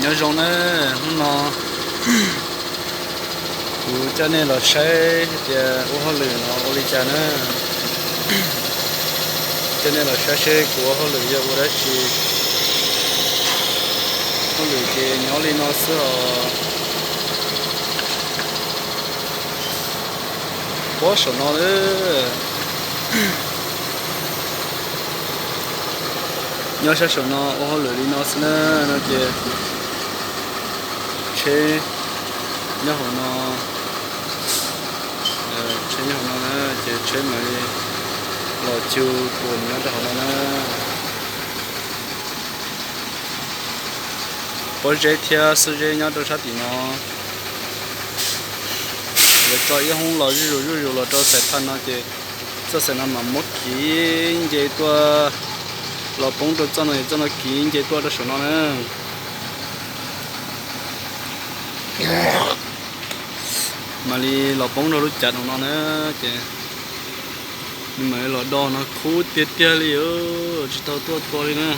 Nyob zoo na, hnub no kuv coj nej los saib hais tias ua hauj lwm no ua li cas na. Coj nej los saib seb kuv ua hauj lwm yog ua dab tsi. Hauj lwm ces nyob li no xwb os. Pob saum no, nyob sab saum no ua hauj lwm li no xwb na, no ces tsheb nyob hauv no, tsheb nyob hauv no na, ces tsheb mam li los cug pum nyob rau hauv no na. Pob zeb thiab xub zeb nyob rau sab tim no. Lawv tso ib hoob los zuj zus zuj zus los rau xais phaj no ces txoj xais no mam muab kiv nce tuaj, los poob rau txoj no es txoj no kiv nce tuaj rau saum no na. Mam li los poob rau lub cav no na, ces nws mam li los do no khub tiag tiag li, tsis tau tuaj tua li na.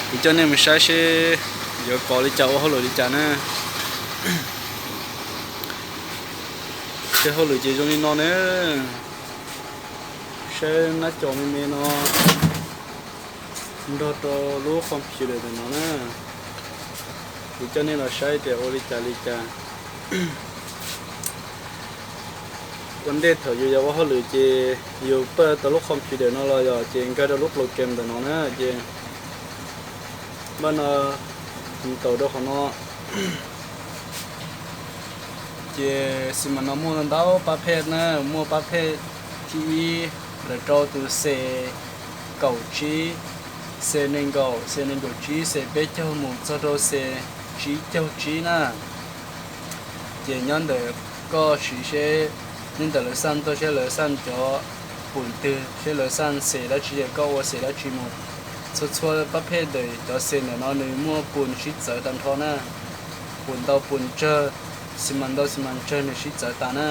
Kuv coj nej mus saib seb yuav kov li cas ua hauj lwm li cas na. Tej hauj lwm ces zoo li no na. Saib nab cov me me no nrog rau lub computer ntawm no na. Kuv coj nej los saib tias ua li cas li cas. Ua ntej thaum yus yog ua hauj lwm ces yus paj tau lub computer no los yog ces nkag rau lub program ntawm no na ces npaj no taum rau qhov no. Ces xi mas no muaj ntau pab phej na, muaj pab phej thib ib, lawv rau tus xes kaum tsib, xes nees nkaum, xes nees nkaum tsib, xes peb caug mus txog rau xes tsib caug tsib na. Ces nyob ntawm koj siv seb, nyob ntawm lawv xaj tuaj seb lawv xaj cov pum twg, seb lawv xaj xes dab tsi es koj ua xes dab tsi mus. Txhua txhua pab phej ntawm cov xes ntawm no nws muaj pum sib txawv tag nrho na. Pum ntau pum tsawg, xi mas ntau xi mas tsawg nws sib txawv tas na.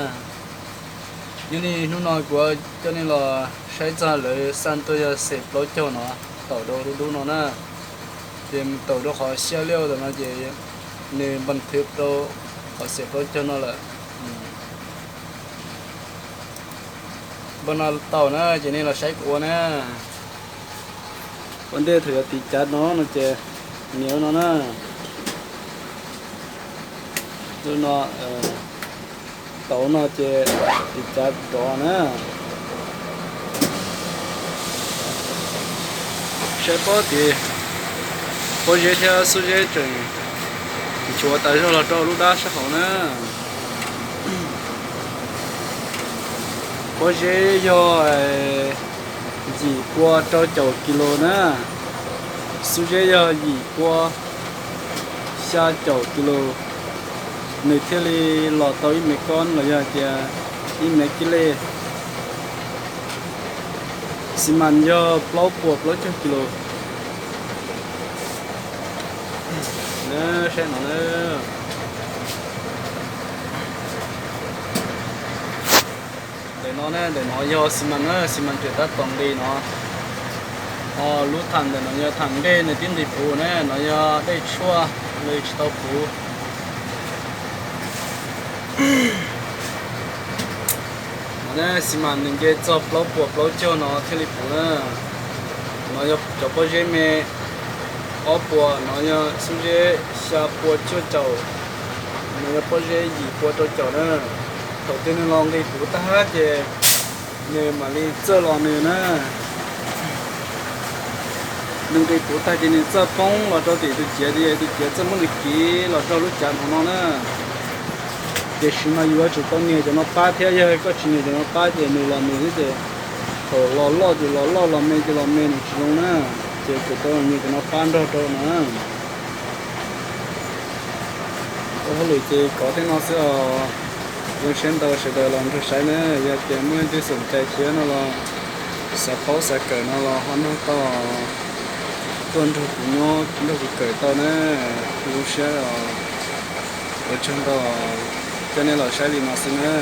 Yog li hnub no kuv coj nej los saib txog lawv xaj tuaj yog xes plaub caug no, taum rau dub dub no na. Ces taum rau qhov xya liaj tam no ces nws npam thwv rau qhov xes plaub caug no lawm. Npaj no taum na ces nej los saib kuv ua na. Ua ntej thaum yuav tiv cav no no ces nias no na. Lub no, taum no ces tiv cav rov na. Saib pob tis, pob zeb thiab xub zeb tseem nchuav tas zog los rau lub dab sab hauv na. Pob zeb yog yim pua rau caum kis lus na, xub zeb yog yim pua xya caum kis lus, nws thiaj li los tau ib mev kob los yog tias ib mev kib lej. Xi mas yog plaub puas plaub caug kis lus. Saib no na. Ntawm no, ntawm no yog xi mas na, xi mas tseem tab tom nqis no. Ho lub tham ntawm no yog tham dej nws twb nqis puv na, no yog dej tshuaj nqis tsis tau puv. No xi mas nws nce txog plaub puas plaub caug no thiaj li puv na. No yog cov pob zeb me, ob puas, no yog xub zeb xya pua cuaj caum, no yog pob zeb yim pua rau caum na. Thaum twg nws los nqis puv tag ces nws mam li txawj los nws na. Nws nqis puv tag ces nws txawj poob los rau tim tus ciav, tus ciav txawj muab nws kiv los rau lub cav hauv no na. Tiam sis mas yuav tsum tau nias cov no pab thiab, yog koj tsis nias cov no pab ces nws los nws xwb ces thaum los loj ces los loj, los me ces los me, nws tsis zoo na. Ces tsum tau nias cov no pab nrog rau na. Ua hauj lwm ces kov tej no xwb os. Zoo siab ntau sawv daws los nrog saib na, yog tias muaj leej twg xoom cai thiab no los xav paub xav kawm no los ho nrog tau, tuaj nrog kuv nyob nrog kuv kawm tau na. Zoo siab os, ua tsaug ntau, coj nej los saib li no xwb na.